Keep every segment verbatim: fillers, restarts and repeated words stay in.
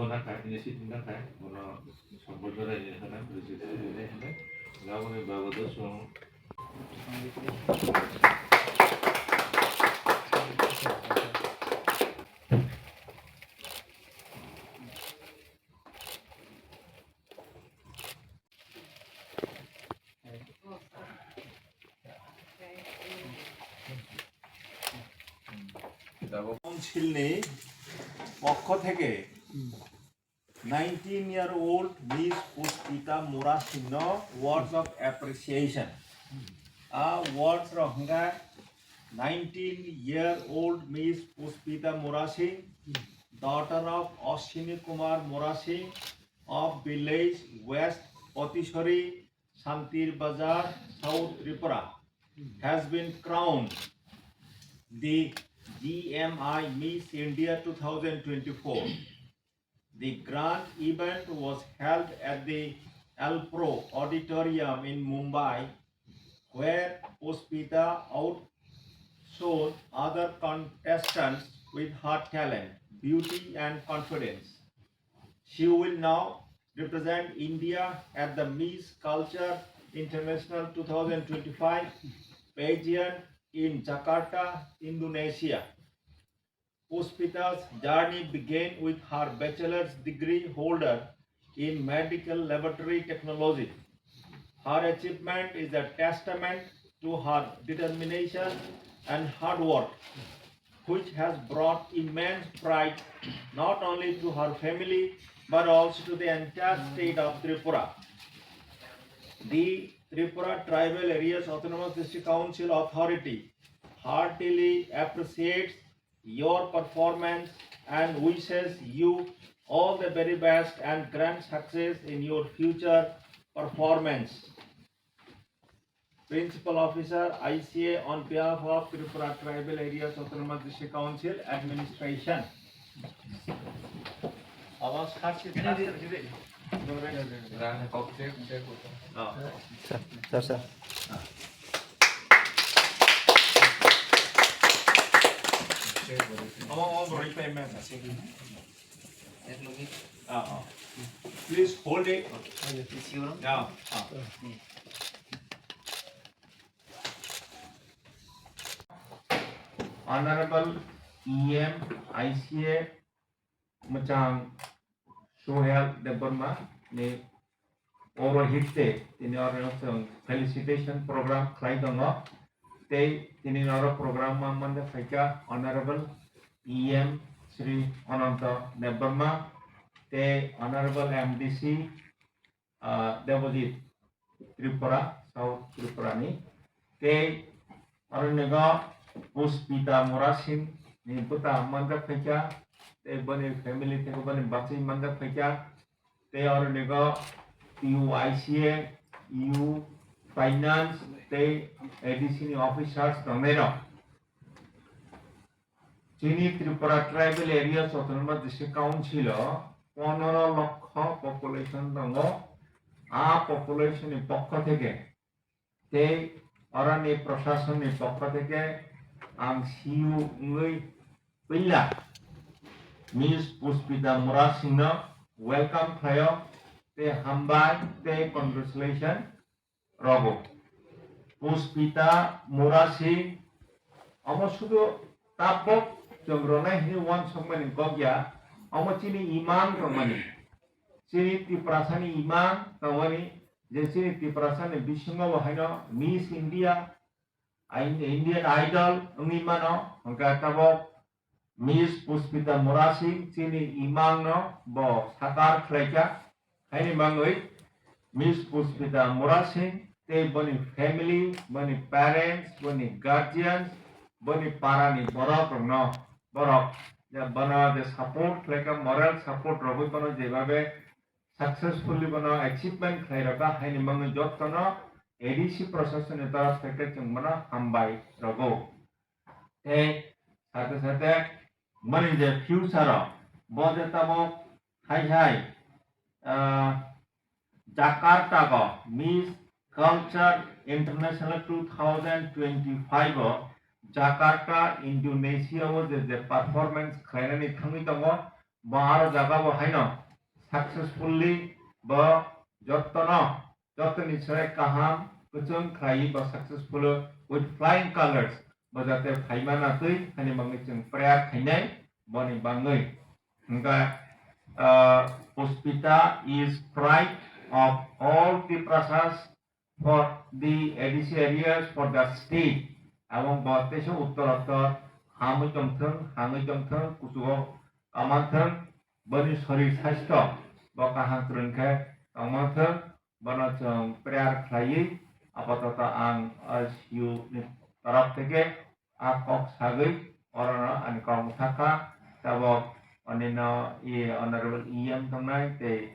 Nakha, initiative nakha, bono somborjona ni hwnwi, register ni hwnwi, gaboni babodo chwng. Council ni পক্ষ থেকে nineteen year old Miss Puspita Murasing no words of appreciation. A words rok hwnka, nineteen year old Miss Puspita Murasing, daughter of Ashwini Kumar Murasing of village West Potisori, Santir Bazar, South Tripura, has been crowned the G M I Miss India two thousand twenty-four. The grand event was held at the Alpro Auditorium in Mumbai, where Puspita outshone other contestants with her talent, beauty, and confidence. She will now represent India at the Miss Culture International two thousand twenty-five pageant in Jakarta, Indonesia. Puspita's journey began with her bachelor's degree holder in medical laboratory technology. Her achievement is a testament to her determination and hard work, which has brought immense pride not only to her family but also to the entire state of Tripura. The Tripura Tribal Areas Autonomous District Council Authority heartily appreciates your performance and wishes you all the very best and grand success in your future performance. Principal Officer, I C A, on behalf of Tripura Tribal Areas Autonomous District Council Administration. Aba sakse, sakse. Sir, sir, sir. Aba, aba, borok payment. Ah, ah. Please hold it. It's your own. Yeah. Ah. Honorable E M, I C A, Mwchang Suhel Debbarma ni oro hitte tini oro chwng felicitation program khlai tongo. Tei tini oro program o manjak phaikha Honorable E M Shri Ananta Debbarma tei Honorable M D C, ah, Debojit Tripura, South Tripura ni. Tei oro nego Puspita Murasing ni bwta manjak phaikha, tei boni family theke boni bachwi manjak phaikha, tei oro nego P U I C A, E U, Finance tei A D C ni officers tongnai rok. Chini Tripura Tribal Areas Autonomous District Council o pondro lokho population tongo. A population ni pokho theke tei oroni prashason ni pokho theke ang C E O wngwi puila Miss Puspita Murasing no welcome khlaio tei hambai tei congratulation rogo. Puspita Murasing, omo sudu tabok chwng ronai hwnwi uansukmani gokya, omo chini imang tongmani. Chini Tiprasani imang tongmani, je chini Tiprasani bisingo bo haino Miss India, Indian Idol wngwi mano, hwnkhe tabok Miss Puspita Murasing chini imang no bo sakar khlaikha, haini mangwi Miss Puspita Murasing tei boni family, boni parents, boni guardians, boni para ni borok rok no, borok je bono je support khlaikha, moral support rogwi bono jebabe successfully bono achievement khlai rokha, haini mangwi jotono A D C prashason ni torop theke chwng bono hambai rogo. Tei sate sate mani je future o bo je tabok hai hai, ah, Jakarta go Miss Culture International two thousand twenty-five o Jakarta, Indonesia o je je performance khlainani thangwi tongo, bo aro jaga bo haino successfully bo jottono, jottoni srai kaham kwchwng khlai bo successful with flying colors bo jate phaima natwi hani bagwi chwng prayer khainai boni bagwi. Hingkha, uh, Puspita is pride of all Tiprasas for the A D C areas, for the state. Abong bo teisa uttor uttor hamwi tongthwng, hangwi tongthwng, kuchugo kamanthwng, boni sorir sastho bo kaham kwrwng khe tongmanthwng, bono chwng prayer khlaiwi apatoto ang S U ni torof theke a kok sagwi orono ani kok mwthakha. Tabok onino i Honorable E M tongnai tei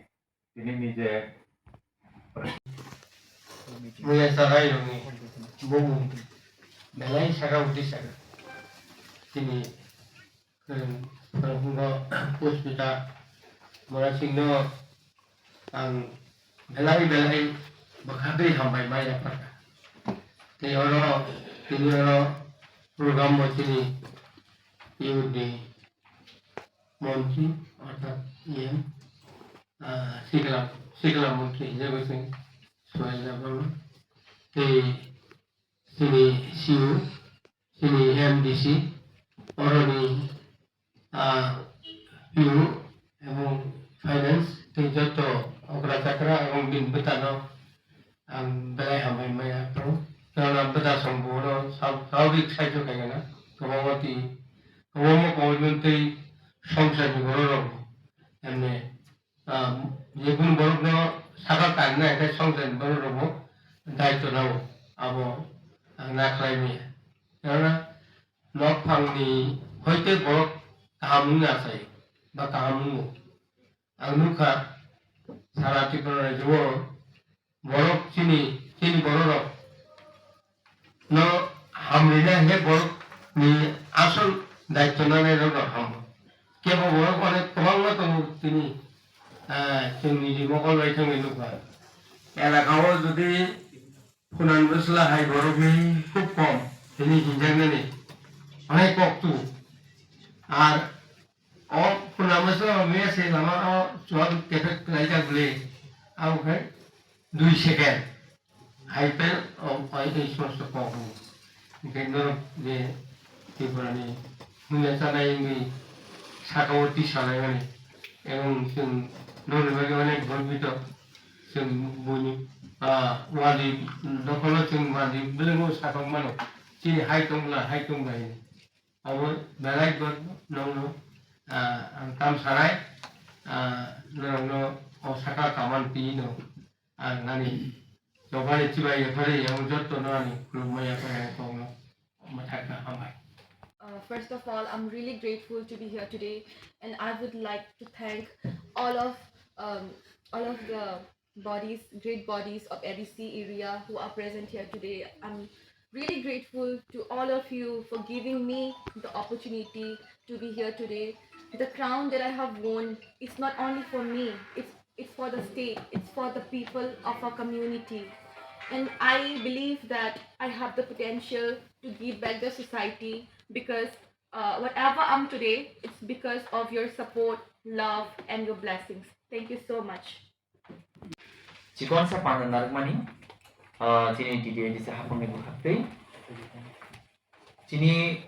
tini nije muya sarai rokni bumung belai saka uti saka tini, um, Prabhuno Puspita Murasingno ang belai belai bwkha twi hambai ma yapharkha. Tei oro tini oro program bo chini youth ni montri orthat E M, ah, sikla, sikla montri hinjagwi chwng swlaijak mano. Tei chini C E O, chini M D C, oroni, ah, P O ebong finance tei joto okra chakra ebong bini bwtano ang belai hambai maya phano. Jora bwta song bono sab-, sabik saijo khaigana. Kwbangma twi, kwbangma commitment tei songsarni borok rok emne, ah, jekunu borokno sakha karinai khe songsarni borok rokbo daityo nao, abo ang na khlai maya. Jora nok phangni hoite borok kaham wngna achai ba kaham wngo. Ang nukha sara Tripura rajyo o borok chini, chini borok rok no hamrina he borok ni asol daityo nanai rok no hamo. Kebo borok onek kwbangma tongo tini, ah, chwng niji mokol bai thangwi nukha. Elaka o jodi Phunan bwsla hai borokni khub kom, tini hinjaknani onek kok tu. Ar o phunan bwsla mia se lama o chuwak kethek klaijak bwle. Abo khe dui second. Hai pe o, o, ei somosto kok. Hingkhe norok je Tripurani hwnna chanai wngwi saka-o twi salaimani. Ebong chwng nokni bagwi onek gorbitok. Chwng buini, ah, wadi dokholo chwng wadi bwlwngo satok mano. Chini hai tongla, hai tongla hini. Obo belai bo nokno, ah, ang tam sanai, ah, norokno o saka kaman twi no, ah, nani dophani chibai yaphari yang jotto no ani khulumma yaphari ang tongno. Mathakna hambai. Uh, first of all, I'm really grateful to be here today, and I would like to thank all of, um, all of the bodies, great bodies of A D C area who are present here today. I'm really grateful to all of you for giving me the opportunity to be here today. The crown that I have won is not only for me, it's, it's for the state, it's for the people of our community. And I believe that I have the potential to give back the society because, uh, whatever I'm today, it's because of your support, love, and your blessings. Thank you so much. Chikonsa panda narwkmani, ah, chini T T A D C haphangni bwkhaktwi. Chini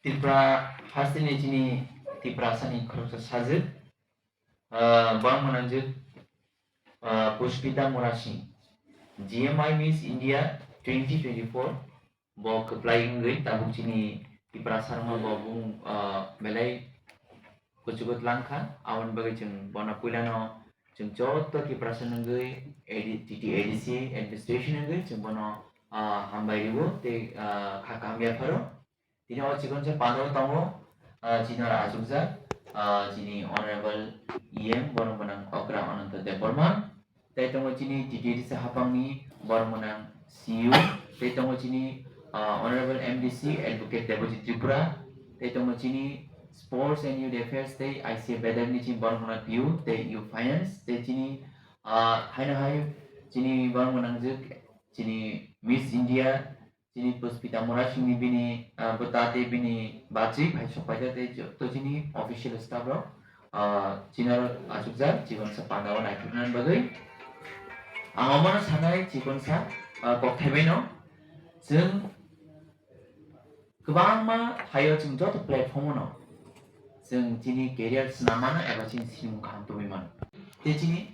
Tripura hasteni chini Tiprasani khoroksa sajwk, ah, borok mwnangjwk, ah, Puspita Murasing, G M I Miss India twenty twenty-four. Bo kwplai wngwi tabuk chini Tiprasa rokno bo bung, ah, belai kuchugo tlang kha. Aboni bagwi chwng bono puilano chwng joto Tiprasa wngwi A D, T T A D C administration wngwi chwng bono, ah, hambai rwo tei, ah, kha kaham yapharo. Tini o chikonsa panda o tongo, ah, chini oro achukjak, ah, chini Honorable E M borok gwnang Okra Ananta Debbarma. Tei tongo chini T T A D C haphangni borok gwnang C E O, tei tongo chini, ah, Honorable M D C Advocate Debojit Tripura, tei tongo chini Sports and Youth Affairs tei I C F Bedagni chini borok gwnang P O tei Youth Finance, tei chini, ah, haino hai chini borok gwnang jwk chini Miss India, chini Puspita Murasingni bini, ah, bwta tei bini bachwi phai sok paijak tei joto chini official staff rok. ah, chini oro achukjak chibangsa panda o naithoknani bagwi. Ang omono sanai chibangsa, ah, kokthaibino chwng kwbangma haio chwng joto platform o no chwng chini career swnam mano eba chini sinimung kaham tubui mano. Tei chini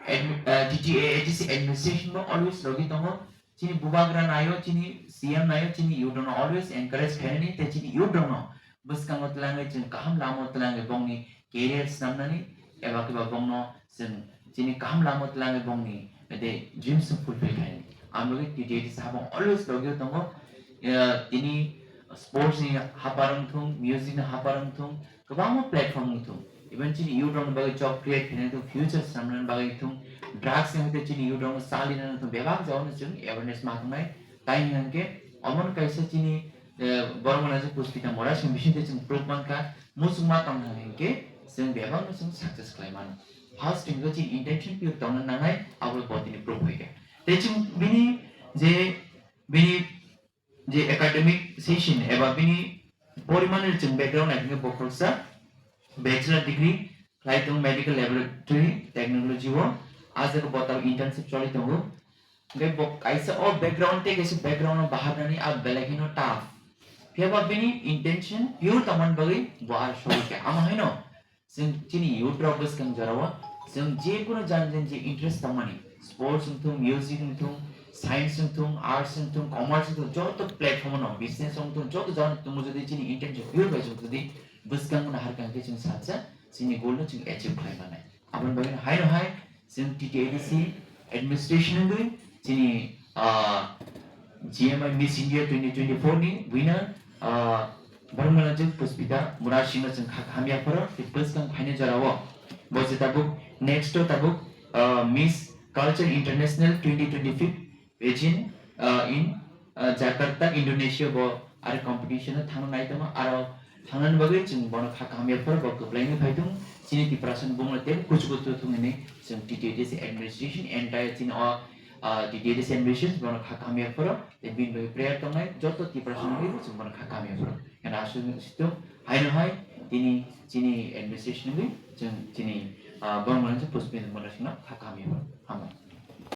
admi-, ah, T T A A D C administration bo always logi tongo. Chini bubagra naio, chini C M naio, chini youth rokno always encourage khainani, tei chini youth rokno bwskango twlangwi chwng kaham lama o twlangwi bongni career swnamnani eba khe ba bongno chwng chini kaham lama o twlangwi bongni de dreams no fulfill khainani. Ang bagwi T T A D C habang always logio tongo. Eh, tini sports ni hapar wngthung, music ni hapar wngthung, kwbangma platform wngthung. Even chini youth rokni bagwi job create khainani thung, future swnamnani bagwi wngthung, drugs ni hoite chini youth rokno chalinani wngthung, bebak jagao no chwng awareness ma tongnai. Tai hwnkhe omono kaisa chini, eh, borok mwnajak Puspita Murasing bisingtwi chwng proof mankha, muchungma tongthang hinkhe chwng bebakno chwng success khlai mano. First hinkhe chini intention pure tongna nangnai, abo bo tini proof hoikha. Tei chwng bini je, bini je academic session eba bini porimani chwng background naikhe bo khoroksa bachelor degree khlai tongo medical laboratory technology o, ah jaga bo tabuk internship choli tongo. Hwnkhe bo kaisa o background tei kaisa background o baharnani ah belai kheno tough. Phiya ba bini intention pure tongmani bagwi bo ah sogwi kha. Amo haino chwng chini youth rok bwskang jorao chwng je kunu jan jan je interest tongmani, sports wngthung, music wngthung, science wngthung, arts wngthung, commerce wngthung, joto platform no, business wngthung, joto jagao tongo, jodi chini intention pure bai chwng jodi bwskango nahar kha hwnkhe chwng salsa chini goal no chwng achieve khlai mannai. Aboni bagwi haino hai chwng T T A D C administration wngwi chini, ah, G M I Miss India twenty twenty-four ni winner, ah, borok mwnajak Puspita Murasing no chwng kha hamya phoro, tei bwskang phaini jorao bo se tabuk next o tabuk, ah, Miss Culture International twenty twenty-five Beijing, ah, in, ah, Jakarta, Indonesia bo aro competition o thangna nai tongma, aro thangnani bagwi chwng bono kha kaham ya phoro bo kwplai wngwi phai thung, chini Tiprasa ni bumung no tei kuchu kuchu thung hinwi chwng T T A D C administration entire chini o, ah, T T A D C administration bono kha kaham ya phoro, tei bini bagwi prayer tongnai joto Tiprasa ni bagwi chwng bono kha kaham ya phoro. Heno aswk situng haino hai tini chini administration ni bagwi chwng chini, ah, borok mwnajak Puspita Murasing no kha kaham ya phoro. Hambai.